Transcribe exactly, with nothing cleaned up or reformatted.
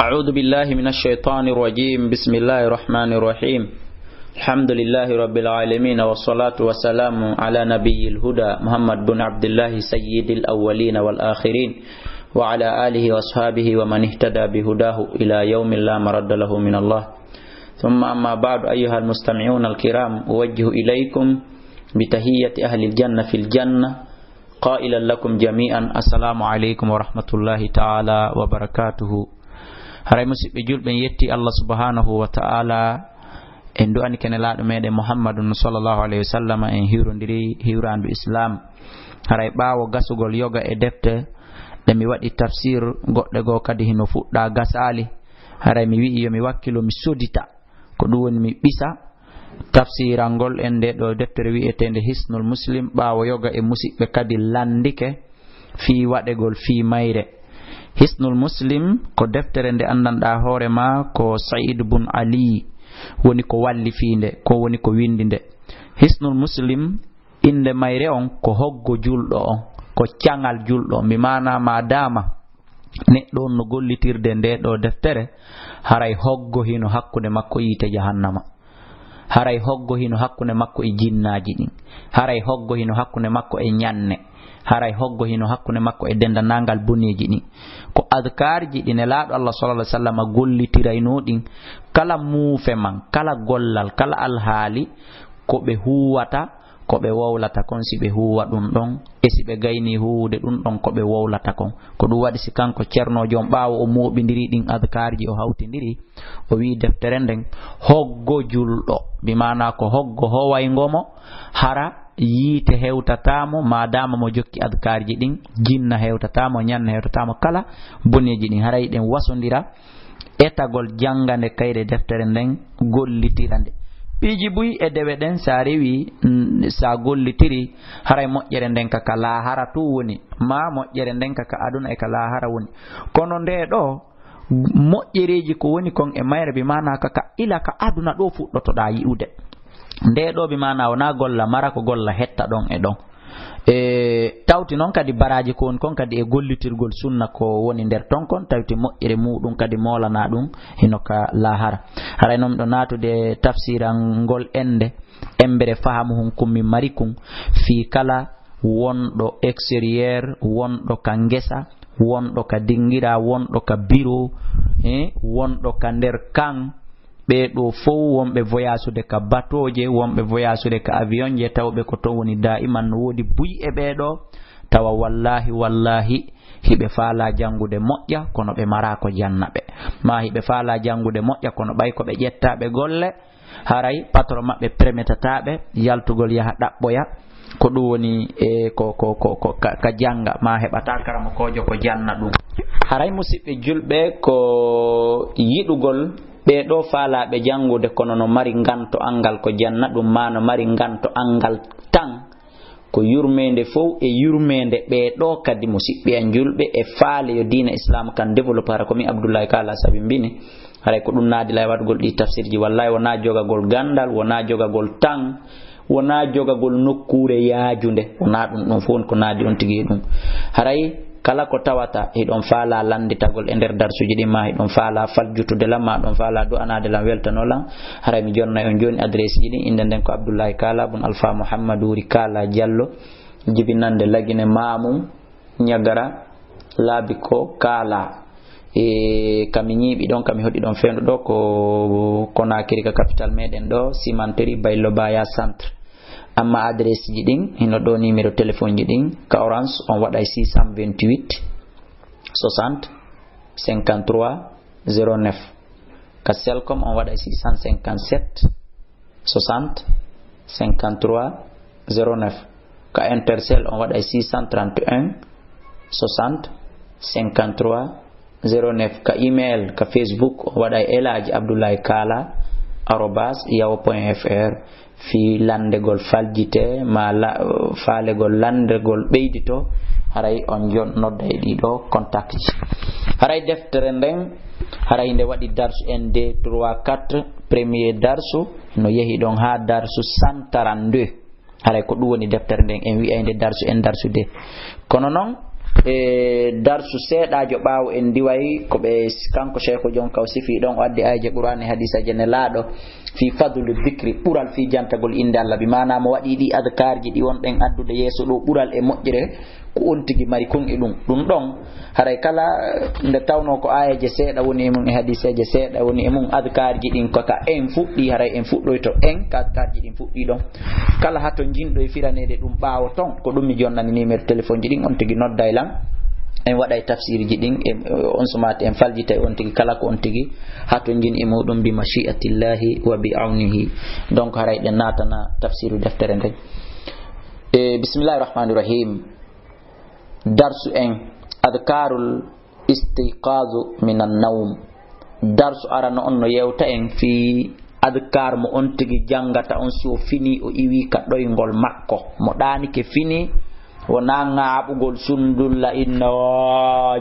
أعوذ بالله من الشيطان الرجيم. بسم الله الرحمن الرحيم. الحمد لله رب العالمين، والصلاة والسلام على نبي الهدى محمد بن عبد الله سيد الأولين والآخرين، وعلى آله وأصحابه ومن اهتدى بهداه إلى يوم لا مرد له من الله. ثم أما بعد، أيها المستمعون الكرام، أوجه إليكم بتحية أهل الجنة في الجنة، قائلا لكم جميعا: السلام عليكم ورحمة الله تعالى وبركاته. Haray, musiɓɓe julɓe, en yetti Allah subhanahu wa ta'ala, en du'ani ke Nelaaɗo meɗen Muhammadun sallallahu alayhi wa sallam, en hiwrondiri hiwraandu Islam. Haray, ɓaawo gasugol yoga e defte ɗe mi waɗi tafsir, goɗɗe goo kadi hino fuɗɗa gasaali. Haray, mi wi'i yo mi wakkilo mi sodita. Ko ɗum woni mi ɓisa tafsirangol en nde ɗo deftere wi'eteende Hisnul Muslim, ɓaawo yoga e musiɓɓe kadi landike fii waɗegol fii mayre. Hisnul Muslim ko deftere nde anndanɗaa hoore maa ko Saïd bun Ali woni ko walli fii nde, ko woni ko windi nde. Hisnul Muslim, innde mayre on ko hoggo julɗo on, ko caŋal julɗo on. Bi maanaa, maa daama neɗɗo on no gollitirde nde ɗo deftere, haray hoggo hino hakkunde makko e yiite jahannama. Haray hoggo hino hakkunde makko e jinnaaji ɗin. Haray hoggo hino hakkunde makko e ñanne. Haray hoggo hino hakkunde makko e denndanangal boneeji ɗin. Ko adkaarji ɗi Nelaaɗo Allah sallallahu alaihi wasallam gollitiraynoo ɗin. Kala muufe man, kala gollal, kala alhaali, ko ɓe huuwata, ko ɓe wowlata kon, si ɓe huuwa ɗum ɗon, e si ɓe gaynii huuwude ɗum ɗon, ko ɓe wowlata kon. Ko ɗum waɗi, si kanko Ceerno Joom, ɓaawo o mooɓindiri ɗin adkaarji, o hawtindiri, o wi'i deftere nden, hoggo julɗo, bi maanaa ko hoggo howayngo mo, hara yiite hewtataa mo, maadaama mo jokki adkaarji ɗin, jinna hewtataa mo, ñanne hewtataa mo, kala boneeji ɗin, haray ɗen wasondira etagol jannga nde kayre deftere nden, gollitira nde. Piiji buy e dewe ɗen, sa rewi, mm, sa gollitiri, haray moƴƴere nden ka, ka laahara tun woni, maa moƴƴere nden ka, ka aduna e ka laahara woni. Kono nde ɗo, moƴƴereeji ko woni kon e mayre, bi maanaa ka, ka ila ka aduna ɗo fuɗɗotoɗaa yi'ude. Nde ɗo, bi maanaa, wonaa golla mara, ko golla hetta ɗon e ɗon. E tawti non kadi baraaji ko woni kon kadi e gollitirgol sunna ko woni nder ton kon, tawti moƴƴere muuɗum kadi moolanaa ɗum hino ka laahara. Haray non miɗo naatude tafsirangol ende, embere fahamu hun kun min mari kun, fii kala wonɗo extérieur, wonɗo ka ngesa, wonɗo ka dingira, wonɗo ka biro, eh, wonɗo ka nder kan, ɓee ɗoo fow wonɓe voyasude ka batooje, wonɓe voyasude ka avion je, tawɓe ko ton woni daa'iman. No woodi buy e ɓee ɗoo, tawa wallaahi, wallaahi, hiɓe faalaa janngude moƴƴa, kono ɓe maraa ko janna ɓe. Maa hiɓe faalaa janngude moƴƴa, kono ɓay ko ɓe ƴettaa ɓe golle, haray patron maɓɓe permetataa ɓe yaltugol yaha ɗaɓɓoya. Ko ɗum woni, e, ko, ko, ko, ko ka, ka jannga, maa heɓataa karamokoojo ko janna ɗum. Haray, musiɓɓe julɓe, ko yiɗugol ɓee ɗoo faalaaɓe janngude, kono no mari nganto anngal ko janna ɗum, maa no mari nganto anngal tan. Ko yurmeende fow e yurmeende ɓee ɗoo kadi, musiɓɓe an julɓe, e faale yo diina Islam kan développé. Hara ko min Abdullahi Kaala sabimbini, haray ko ɗum naadi lay waɗugol ɗi tafsirji. Wallahi, wonaa jogagol ganndal, wonaa jogagol tan, wonaa jogagol nokkuure yaajunde, wonaa ɗum, ɗum fof ko naadi on tigi e ɗum. Haray kala ko tawata hiɗon faalaa lannditagol e nder darsuuji ɗin, maa hiɗon faalaa faljutude lan, maa ɗon faalaa du'anaade lan, weltanoo lan, haray mi jonnay on jooni adresse ji ɗin. Innde nden ko Abdullahi Kaala bun Alfa Muhammaduri Kaala Jallo, jibinannde Lagine Maamum, Ñagara, laabi ko Kaala. E, ka mi ñiiɓi ɗon, ka mi hoɗi ɗon fewndo ɗo, ko Conakry, ka capital meɗen ɗo, cimenterie Baylo Baya centre. Amma adresse ji ɗin, hino ɗo numéro téléphone ji ɗin, ka Orange, on waɗay six cent vingt-huit soixante cinquante-trois zéro neuf. Ka Celcom, on waɗay six cent cinquante-sept soixante cinquante-trois zéro neuf. Ka Intercell, on waɗay six cent trente et un soixante cinquante-trois zéro neuf. Ka email, ka Facebook, on waɗay Elaaji Abdullahi Kaala arobase yahoo point F R. Fii lanndegol faljite, maa la-, faalegol lanndegol ɓeydito, haray on jon-, nodday ɗiɗo contact ji. Haray deftere nden, haray nde waɗi darsu en deux, trois, quatre, premier darsu, no yehi ɗon haa darsu cent trente-deux. Haray ko ɗum woni deftere nden, en wi'ay nde darsu en darsu deux. Kono non, E darsu seeɗaajo ɓaawo en ndiway ko ɓe, kanko Sheikhu Jonka o sifi ɗon, o addi aayeeje Qur'aan e hadiiseeje Nelaaɗo fi fadlu dhikri, ɓural fi jantagol innde Allah, bi maana mo waɗi ɗi adkaarji ɗi wonɗen addude yeeso ɗo, ɓural e moƴƴere ko on tigi mari kon e ɗum. Ɗum ɗon, haray kala nde tawnoo ko aayeeje seeɗa woni e mum e hadiiseeje seeɗa woni e mum, adkaarji ɗin ko ka en fuɗɗi, haray en fuɗɗoyto en ka adkaarji ɗin fuɗɗi ɗon. Kala hato jinɗo e firaneede ɗum ɓaawo ton, ko ɗum mi jonnani numéro téléphone ji ɗin, on tigi nodday lan. En waɗay tafsirji ɗin, e, on sumaati en faljitay on tigi kala ko on tigi hato jin e muɗum bi mashi'atillahi wa bi awnihi. Donc haray ɗen naatana tafsiru deftere nden. E, bismillahir rahmanir rahim. Darsu en, adkarul istiqazu minan nawm. Darsu arano on no yewta en fi adkar mo on tigi jangata on si o fini o iwi ka ɗoyngol makko. Mo ɗaanike fini, wona ŋaaɓugol sundulla inna o